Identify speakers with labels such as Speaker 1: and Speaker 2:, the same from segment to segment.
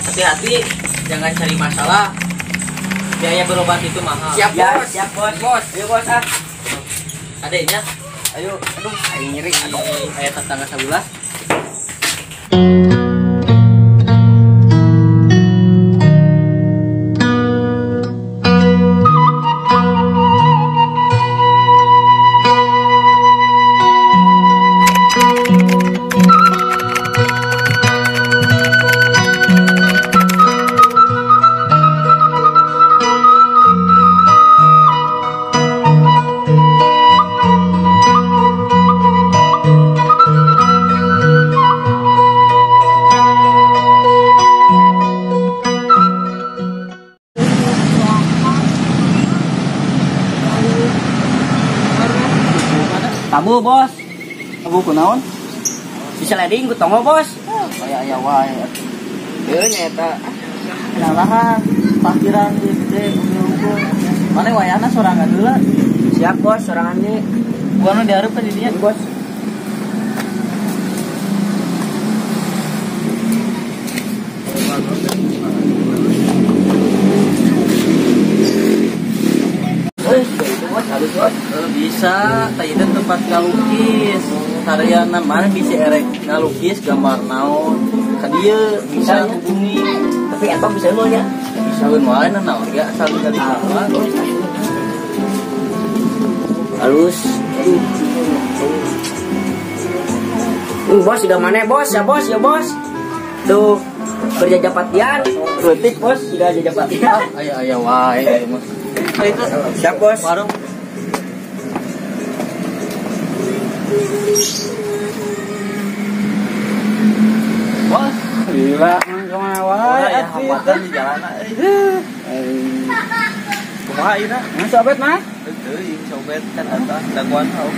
Speaker 1: Hati-hati, jangan cari masalah. Biaya berobat itu mahal.
Speaker 2: Siap,
Speaker 3: Ya,
Speaker 2: bos.
Speaker 3: siap, bos.
Speaker 2: Bos.
Speaker 3: Ayo, bos ah.
Speaker 1: Adanya
Speaker 3: Ayo, aduh, aing nyeri. Aduh.
Speaker 1: aya tetangga sebelah.
Speaker 3: Tabu, bos.
Speaker 4: Tabu kunaon?
Speaker 3: Si seleding ku tonggo, bos.
Speaker 4: Aya aya wae.
Speaker 3: Heuh nya eta.
Speaker 4: Nyalahan parkiran ieu gede unggul. Mana wayahna sorangan heula.
Speaker 3: Siap, bos, sorangan ge.
Speaker 4: Gua nu dihareup di dinya,
Speaker 3: Bos. Itu bos, halus bos.
Speaker 4: Bisa, tadi itu tempat ngalukis. Tariana mana bisa erek ngalukis gambar naon. Ka dieu bisa hubungi.
Speaker 3: Tapi eta bisa mah nya.
Speaker 4: Bisa wae naon ge asal dari gambar.
Speaker 3: Halus. Bos sudah mana bos? Ya bos, ya bos. Tuh berjajapatian. Leutik bos, sudah jajapatian.
Speaker 4: Aya aya wae ieu mah. Itu
Speaker 3: Siap bos.
Speaker 4: warung. Bos,
Speaker 2: Gila, mang kemana wae
Speaker 4: aya
Speaker 2: atuh.
Speaker 4: hambatan di jalan euy. Kumaha ieu na?
Speaker 2: Mang sobet mah?
Speaker 4: Teuing cobet kan eta daguan tau.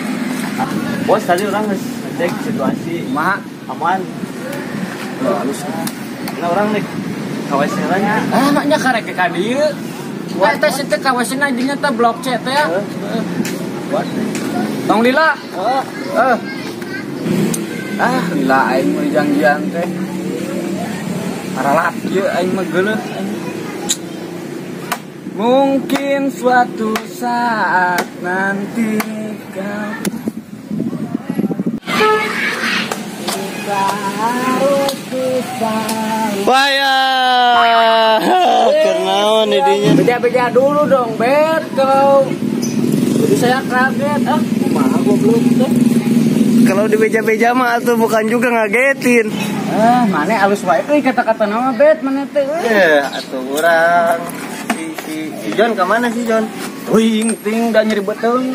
Speaker 4: Bos, tadi orang geus ngecek situasi
Speaker 2: Kumaha?
Speaker 4: aman.
Speaker 2: Halus.
Speaker 4: Nah, orang nih ka WC nya.
Speaker 2: Ah, maknya karek ka dieu. Wah, teh si teh ka WC-na dinya teh blok C teh ya. Tong lila. Eh. Ah, lila aing mah janjian teh. Aralat ieu aing mah geuleuh aing. Mungkin suatu saat nanti kau kita harus bisa.
Speaker 4: Waya, kenaon didinya.
Speaker 2: Beda-beda dulu dong, Bet. Kalau jadi saya kaget, ah, kumaha goblok teh.
Speaker 4: Kalau di beja-beja mah atuh bukan juga ngagetin.
Speaker 2: Ah, mana alus wae euy kata-kata nama Bet mana teh euy.
Speaker 4: Eh, atuh urang si John ke mana si John?
Speaker 2: Wing ting da nyeri beuteung.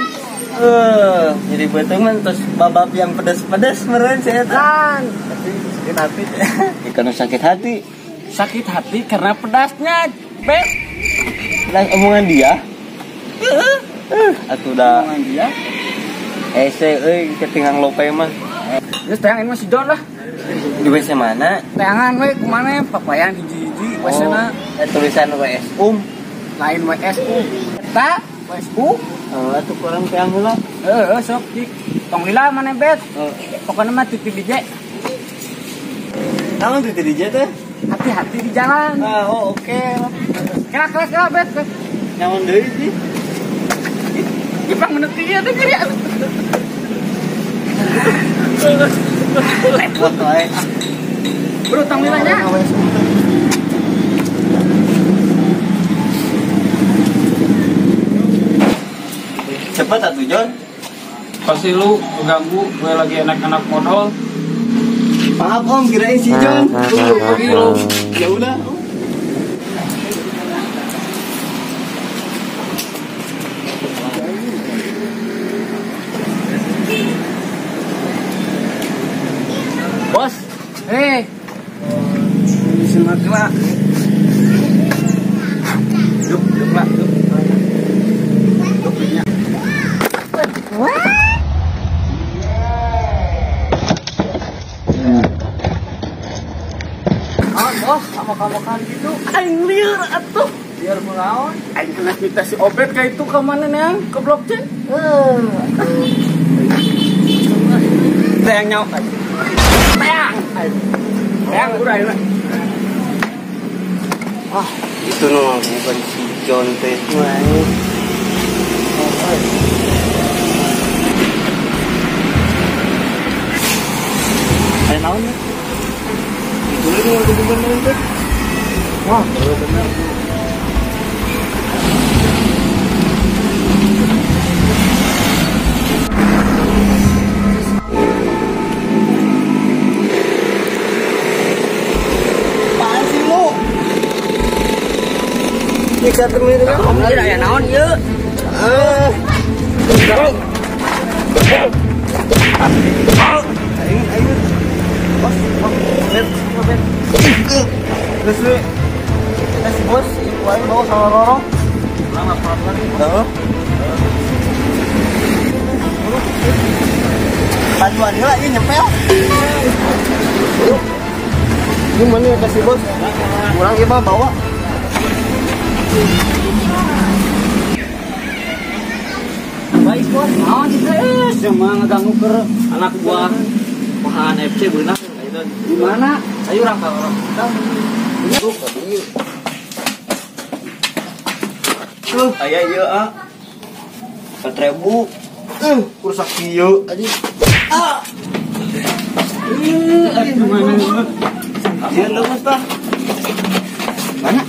Speaker 4: Nyeri beuteung mah terus babab yang pedes-pedes meureun si eta.
Speaker 2: Kan
Speaker 4: Tapi sakit hati. Ikan sakit hati.
Speaker 2: sakit hati karena pedasnya, Bet.
Speaker 4: Lah omongan dia. Atuh da
Speaker 2: Omongan dia.
Speaker 4: ese euy ketinggang lope mah.
Speaker 2: Geus teangan mah si John lah.
Speaker 4: Di WC mana?
Speaker 2: Teangan we kumana papayan hiji-hiji WC-na
Speaker 4: Tulisan WS Um.
Speaker 2: lain WSU. Eta WSU.
Speaker 4: Oh, atuh kurang teang heula.
Speaker 2: Heeh, sok dik. Tong lila mana Bet. Pokoknya mah titip DJ.
Speaker 4: Naon teh DJ teh?
Speaker 2: Hati-hati di jalan.
Speaker 4: Ah, oh oke.
Speaker 2: Kira kira kira Bet.
Speaker 4: Naon deui sih?
Speaker 2: Ipang menurut dia teh kira.
Speaker 4: Repot wae.
Speaker 2: Bro, tong lilanya.
Speaker 4: Cepet atuh John.
Speaker 2: Pasti lu ganggu gue lagi enak-enak modal.
Speaker 4: Maaf Om, kirain si John.
Speaker 2: Pergi lu.
Speaker 4: Ya udah.
Speaker 2: Bos, Simak lah. Duk, duk lah, duk. Duk, Ah, bos, sama kamu gitu. Aing lieur atuh. Lieur kunaon? Aing kena minta si Obet ka itu ke mana neang? Ke Blok C. Teang nyawa. Teang. Teang udah ini.
Speaker 5: Ah, itu nu bukan si John teh.
Speaker 4: Aya naon ya?
Speaker 5: Itu lagi yang kebukan teh.
Speaker 4: Wah, bener.
Speaker 5: Apaan sih lu? Nyiksa temen itu kan?
Speaker 3: Anjir aya naon ieu?
Speaker 5: Aing aing. Bos, bos, bos. Terus lu. Kita si bos, ibu aing bawa sama Roro.
Speaker 4: Lama pelan
Speaker 5: Heeh. Bantuan heula ieu nyempel. Ini mana ya kasih bos? Kurang ieu mah bawa.
Speaker 4: Baik bos, naon sih teh? Cuma ngeganggu ke anak buah Wahan FC beunang
Speaker 2: Di mana?
Speaker 4: Ayo urang ka orang.
Speaker 5: Tuh, aya ieu ah. 4000. Kursak kieu anjing. Ah.
Speaker 2: Ieu mana?
Speaker 5: Ieu teh bos tah.
Speaker 2: Mana?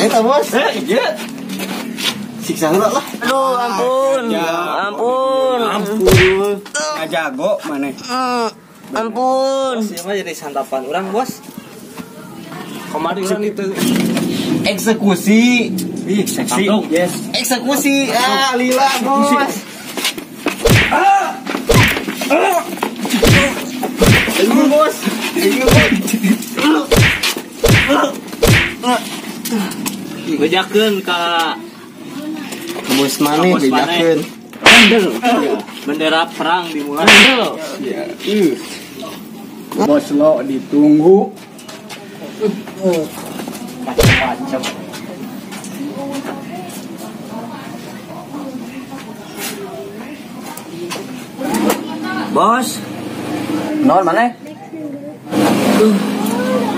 Speaker 5: Eta bos.
Speaker 4: Ieu.
Speaker 5: Siksa heula lah.
Speaker 3: Aduh, ampun. Ampun.
Speaker 2: Ampun. Ngajago maneh.
Speaker 3: Ampun.
Speaker 1: Bos, ieu mah jadi santapan urang, Bos.
Speaker 2: Kamari urang itu
Speaker 5: eksekusi.
Speaker 2: Ih, seksi. Yes.
Speaker 5: Eksekusi. Ah, lila, Bos. Ah. Ini bos. Ini bos.
Speaker 4: Bejakeun ka
Speaker 5: bos maneh bejakeun.
Speaker 4: Bendera perang dimulai.
Speaker 2: Ya. Bos lo ditunggu.
Speaker 4: Macam-macam.
Speaker 3: Bos.
Speaker 1: Naon maneh?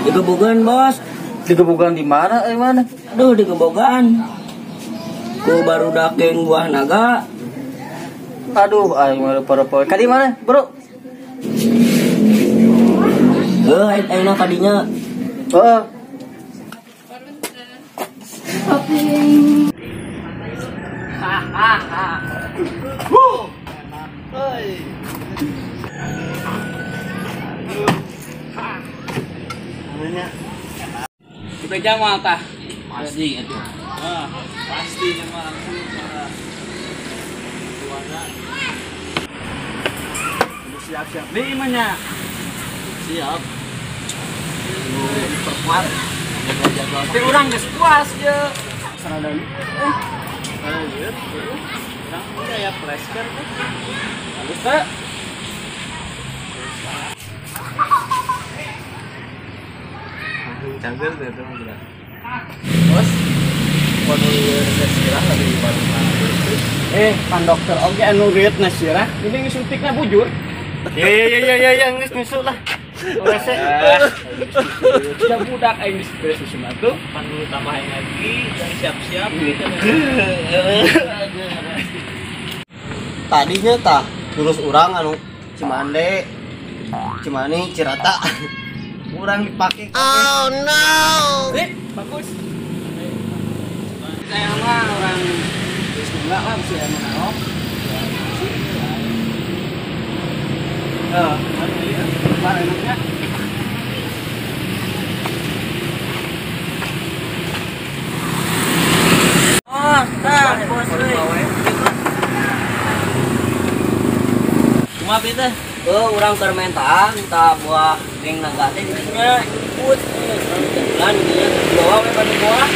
Speaker 3: Digebogan, Bos.
Speaker 1: Digebogan di mana euy mana?
Speaker 3: Aduh, digebogan. Ku baru daking buah naga.
Speaker 1: Aduh, aing mah para-para. Kadi mana, Bro?
Speaker 3: Heuh, aing kadinya.
Speaker 1: Heeh.
Speaker 4: Dibeja mah tah. Pasti itu. Pasti mah langsung tuana.
Speaker 2: Siap-siap deui mah nya.
Speaker 4: Siap. Diperkuat. Jaga-jaga.
Speaker 2: Tapi urang geus puas ye. Saradana.
Speaker 4: Ieu. Urang aya flasker tuh.
Speaker 2: Bagus teh.
Speaker 4: Cager deh tuh mah. Bos, kono ieu sirah lagi baru.
Speaker 2: Pan dokter oge anu rieutna sirah, ini geus suntikna bujur.
Speaker 5: Ya ya ya ya ya geus nyusul lah. Rese.
Speaker 2: Ya budak aing geus beres susu tuh.
Speaker 4: Pan dulu tambahin lagi, siap-siap gitu.
Speaker 5: Tadinya tah terus urang anu Cimande, Cimani, Cirata. Urang dipake.
Speaker 3: Oh no.
Speaker 2: Sip, bagus. Saya mah orang geus enggak lah bisa anu naon. Bar enaknya.
Speaker 3: Oh, tah, bos euy.
Speaker 4: Cuma teh.
Speaker 3: Oh, urang keur mentaan tah buah geng naga teh dinya ikut jalan dinya dibawa we ka buah.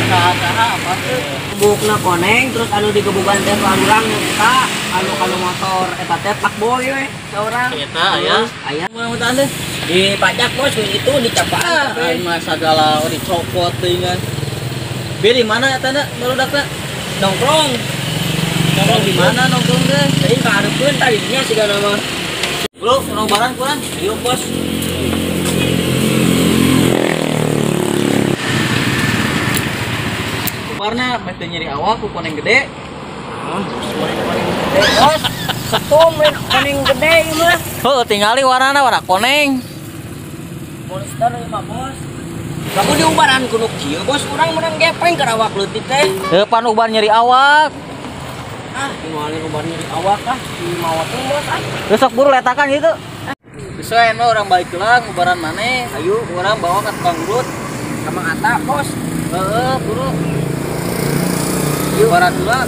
Speaker 4: Saha-saha apa tuh?
Speaker 3: Bukna koneng terus anu digebugan teh urang eta anu kalau motor eta teh pak boy we saurang.
Speaker 4: Eta aya.
Speaker 3: Aya.
Speaker 4: Mudah-mudahan deh.
Speaker 3: Dipajak bos itu dicapaan.
Speaker 4: Aing mah sagala dicopot teuingan. Bi di mana eta na barudakna?
Speaker 3: Nongkrong.
Speaker 4: Nongkrong di mana nongkrong teh?
Speaker 3: Tadi ka hareupeun tadi dinya sigana mah.
Speaker 4: Bro, nobaran kurang.
Speaker 3: Ayo bos.
Speaker 4: Gambarna meh teu nyeri awak ku koneng gede.
Speaker 3: Ah, koneng gede, bos. Setum koneng gede ieu mah.
Speaker 4: Heuh, tingali warnana warna koneng.
Speaker 3: Monster ieu mah, bos. Lamun diubaran ku nu kieu, bos, urang menang gepeng ke awak leutik teh.
Speaker 4: Heuh, pan ubar nyeri awak.
Speaker 3: Ah, tinggalin ubar nyeri awak ah, di mawa teh, bos ah.
Speaker 4: Geus sok buru letakan gitu. Bisa mah urang balik heula ngubaran maneh.
Speaker 3: Ayo,
Speaker 4: urang bawa ka tukang urut.
Speaker 3: Sama Ata, bos.
Speaker 4: Heeh, buru. Yuk, barat heula.